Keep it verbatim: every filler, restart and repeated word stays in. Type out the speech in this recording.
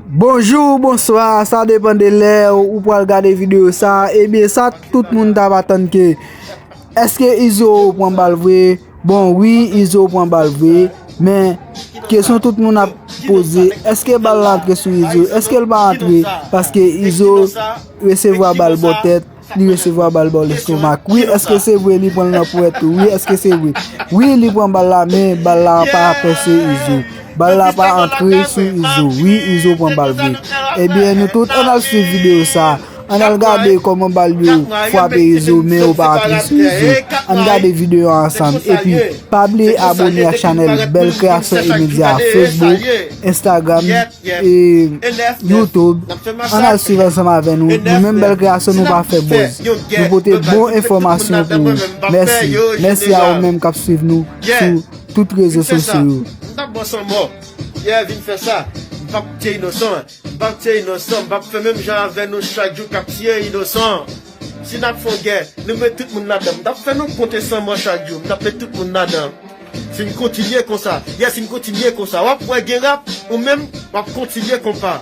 Bonjou, bonswa, sa depann de lè ou pral gade videyo sa. Ebyen, sa tout moun t ap atann ke, èske Izo pran bal vre? Bon, wi, Izo pran bal vre, men kesyon tout moun ap poze, èske bal la antre sou Izo? Èske l pa antre? Paske Izo resevwa bal bò tèt, li resevwa bal bò lestomak. Wi, èske se vre li pran l nan pwèt tou? Wi, èske se vre? Wi, li pran bal la, men bal la pa pèse Izo. Bal la pa antre sou Izo. Wi, Izo pran bal vre. Ebyen, nou tout, ann al swiv videyo sa. Ann al gade kòman bal yo frape Izo, men yo pa antre sou Izo. Ann gade videyo a ansanm. Epi, pa bliye abone ak chanèl Bèl Kreyasyon e Medya, Facebook, Instagram, e YouTube. Ann al swiv ansanm avè nou. Nou menm Bèl Kreyasyon, nou pa fè buzz. Nou pote bon enfòmasyon pou ou. Mèsi. Mèsi a ou menm k ap swiv nou sou tout rezo sosyo yo. M t ap bò sanmò. Yeah, vin fè sa. M p ap tiye inosan. M p ap tiye inosan. M p ap fè menm jan avè nou chak jou k ap tiye inosan. Si n ap fè yon gè, nou met tout moun ladan. M t ap fè nou konte sanmò chak jou. M t ap met tout moun ladan. Si n kontinye konsa, yeah, si n kontinye konsa, w ap wè gen rap, ou menm, w ap kontinye konpa.